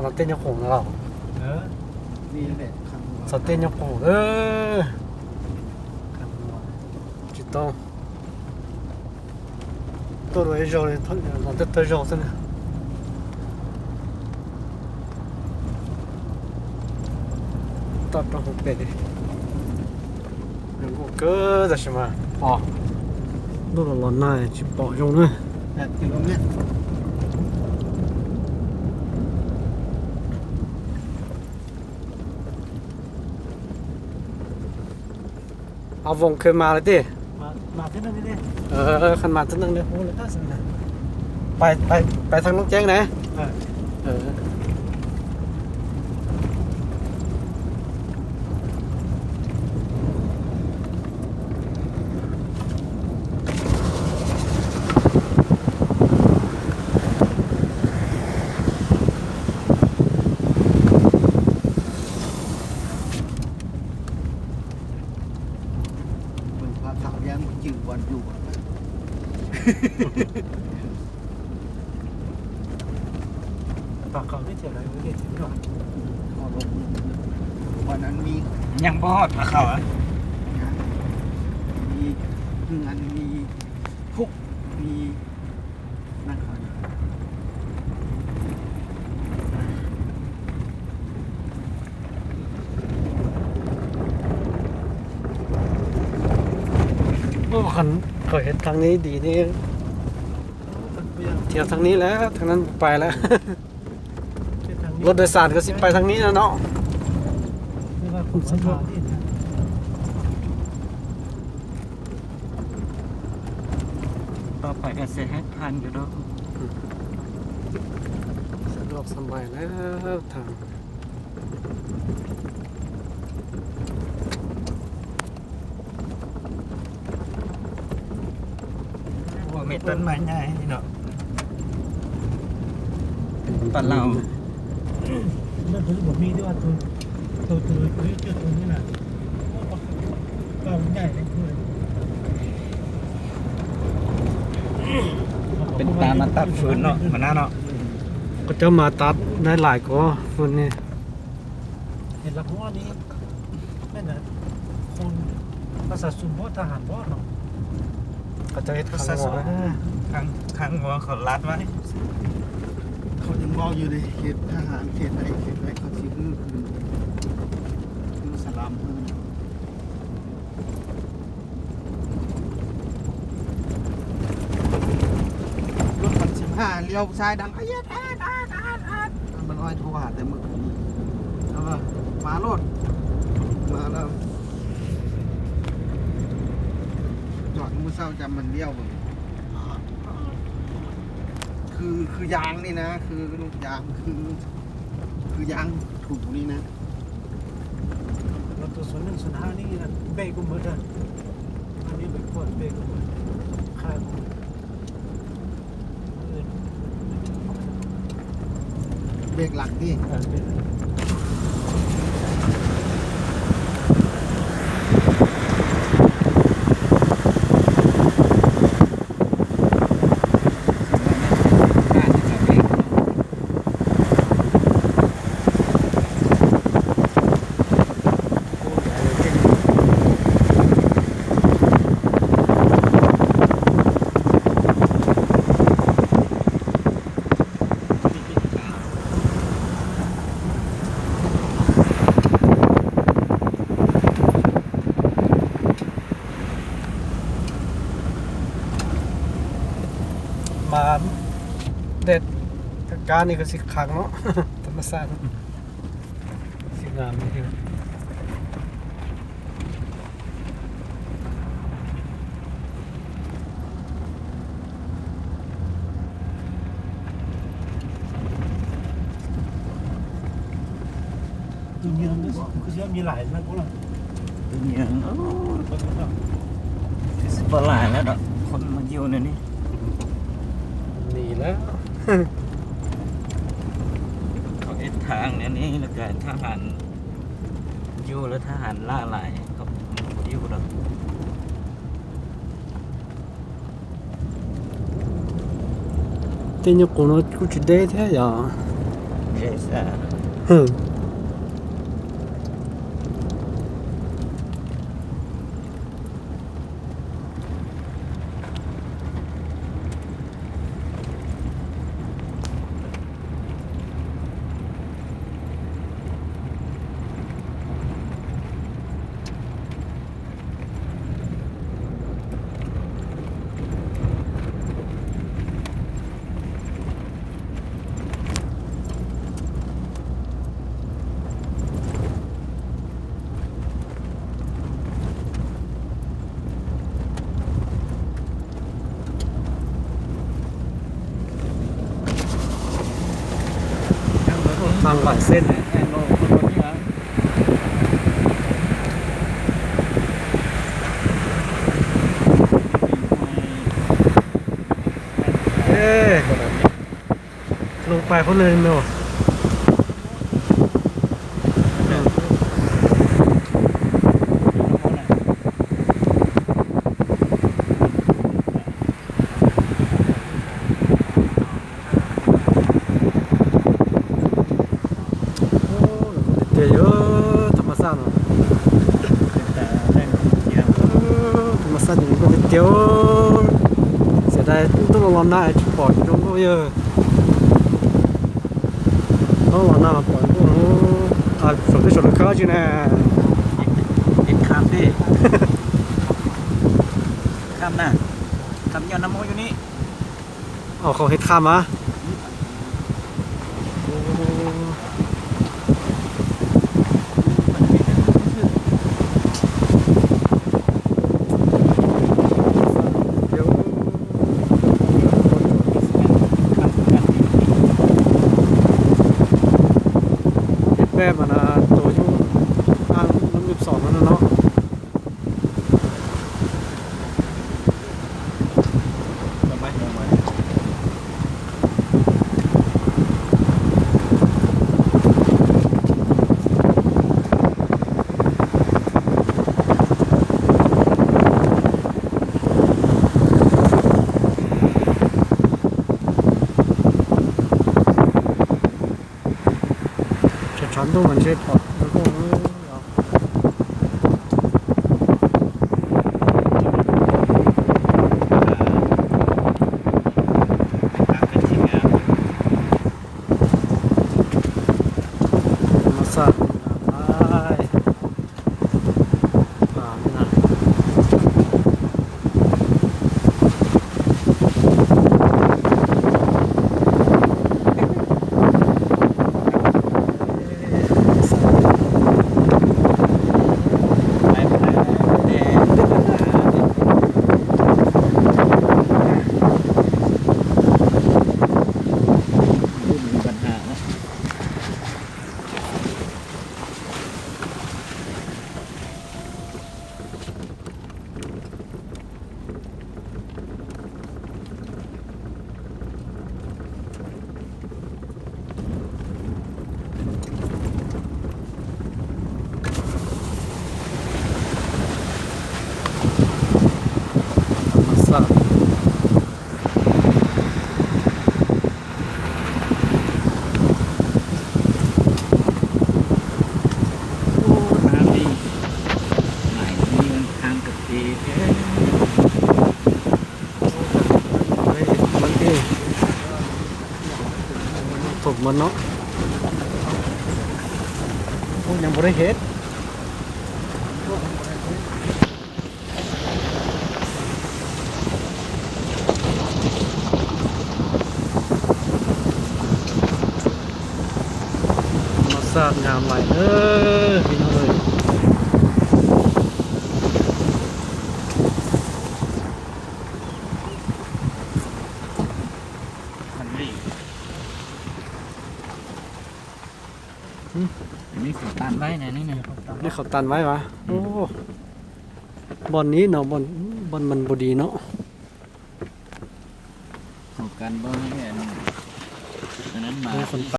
ສາວເຕັ້ນຍົກໂຂງນະເຮົາ. ເອີ ນີ້ແຫຼະ ສາວເຕັ້ນຍົກໂຂງເດີ. ຈິຕ້ອງ ໂຕໂດຍໂຈເລີຍ ເຕີໂຈຊັ້ນ ຕັດຕ້ອງເປັນ ໂອເຄ ຈະຊິມາ ອໍ ໂດນລອນໜ້າ ຊິເປາະຍົງເດີ ແປດກິໂລແມັດ. ເອົາວົງຄືນມາເລີຍຕິ? ມາ ມາເທື່ອໜຶ່ງເດ້. ເອີ ຄັນມາເທື່ອໜຶ່ງເດ້. ໂອ້ ແລ້ວກໍຊັ້ນນະ ໄປ ໄປ ໄປທາງນ້ອງແຈ້ງນະ. ເອີ ເອີ. ເບິ່ງພາຂາວ ຢ້ານບໍ່ຈື່ບ່ອນຢູ່. ພາຂາວນີ້ແຖວໃດ? ບໍ່ໄດ້ຖືເນາະ ບໍ່ລົງ ວັນນັ້ນມີ ຍັງບໍ່ຮອດພາຂາວອະ ມີ ມີເຮືອນ ມີ ພຸກ ມີ ໂອ້ ຄັນເຂົາເຮັດທາງນີ້ດີນີ້ ທ່ຽວທາງນີ້ແຫຼະ ທາງນັ້ນບໍ່ໄປແລ້ວ. ລົດໂດຍສານກໍຊິໄປທາງນີ້ແລ້ວເນາະ. ຕໍ່ໄປກໍຊິໃຫ້ຜ່ານຢູ່ດອກ. ສະດວກສະບາຍແລ້ວທາງ. ໂອ້ ມີຕົ້ນໄມ້ໃຫຍ່ເນາະ ປາເຫຼົ່າ ນັ້ນຄືບໍ່ມີທີ່ວ່າໂຕ ໂຕ ໂຕ ໂຕນີ້ນະ ປາມັນໃຫຍ່ເດ້. ເປັນຕາມາຕັດຟືນເນາະ ມານາເນາະ ເຂົາເຈົ້າມາຕັດໄດ້ຫຼາຍກວ່າຟືນນີ້. ເຫັນລະຫົວນີ້ແມ່ນ ຄົນປະຊາຊົນບໍ່ ທະຫານບໍ່ເນາະ ເຂົາເຈົ້າເຮັດຄັງງົວ ຄັງ ຄັງງົວເຂົາລັດໄວ້ ເຂົາຍັງເວົ້າຢູ່ເດ້ ເຂດທະຫານ ເຂດໃດ ເຂດໃດ ເຂົາຊິຮື້ຄືນ ຄືສະລຳ. ລົດຄັນສິບຫ້າລ້ຽວຊ້າຍດັງ ອາດ ອາດ ອາດ ອາດ ອາດ ມັນນ້ອຍໂທຫາແຕ່ມື້ຄືນນີ້ ເອົາວ່າມາໂລດ ມາແລ້ວ ຈອດມື້ເຊົ້າຈຳມັນລ້ຽວເບິ່ງ ຄື ຄືຢາງນີ້ນະ ຄືລູກຢາງ ຄື ຄືຢາງຖູນີ້ນະ. ລົດໂຕສູນໜຶ່ງ ສູນຫ້ານີ້ນະ ເບຣກບໍ່ໝົດອະ ອັນນີ້ໄປກວດເບຣກບໍ່ໝົດ ຄ່າຍບໍ່ໝົດ ເບຣກຫຼັງຕິ ເອີ ເບຣກ. ມາແດດກາການີ້ກໍຊິຄັກເນາະ ທຳມະຊາດ ຊິງາມຢູ່. ຕົວເມືອງກໍຄືຊິມີຫຼາຍນະພວກນັ້ນ ຕົວເມືອງ ໂອ້ ຄືຊິບໍ່ຫຼາຍແລ້ວດອກ ຄົນມາຢູ່ໃນນີ້ ໜີແລ້ວ ເຂົາເຮັດທາງແນວນີ້ ແລ້ວກໍທະຫານ ຢູ່ແລ້ວທະຫານລ້າຫຼາຍ ເຂົາບໍ່ຢູ່ດອກ. ເຕັ້ນຢູ່ກົງເນາະ ກູຊິເດແທ້ຢາ. ຮຶ. ທາງຫຼາຍເສັ້ນ. ເອີ ລົງໄປພຸ້ນເລີຍເນາະ. ໂອ້ ເປັນເຕີຢູ່ ທຳມະຊາດເນາະ. ເປັນຕາໄດ້ທ່ອງທ່ຽວ. ເອີ ທຳມະຊາດຢູ່ນີ້ກໍເປັນເຕີ. ເສຍດາຍ ຕ້ອງລອງນາ ປອດ ອໍ ລາວໜ້າປອຍ. ໂອ້ ອາ ສົນໄດ້ຊົນລະຄາຢູ່ນະ. ເຮັດຂ້າມເດ້ ຂ້າມນະ ຂ້າມຍ້ອນນ້ຳໂມຢູ່ນີ້. ເອົາ ເຂົາເຮັດຂ້າມມາ. ໂອ້ ເຮັດແບບອັນນ່າ ໂຕຢູ່ອ່າງນ້ຳຍິບສອງນັ້ນນະເນາະ. ດອກໄມ້ ດອກໄມ້. ຈະທຳຕົງມັນເສດ ເພາະມັນກໍ ທຳມະຊາດງາມຫຼາຍ. ທຳມະຊາດ. ໂອ້ ທາງນີ້ ຫຼາຍ ມີມັນທາງກະເກແທ້. ໂອ້ ມັນເອງ ສົມມັນເນາະ. ໂອ້ ຍັງບໍ່ໄດ້ເຮັດ. ທຳມະຊາດງາມຫຼາຍເດີພີ່ນ້ອງເອີຍ. ຫຶ ອັນນີ້ເຂົາຕັນໄວ້ນະ ນີ້ນະ ນີ້ເຂົາຕັນໄວ້ຫວາ? ອືມ ໂອ້ ບ່ອນນີ້ເນາະ ບ່ອນ ບ່ອນມັນບໍ່ດີເນາະ. ເຂົາກັນບໍ່ໃຫ້ອັນ ອັນນັ້ນມາ. ໂອ້ ຝົນ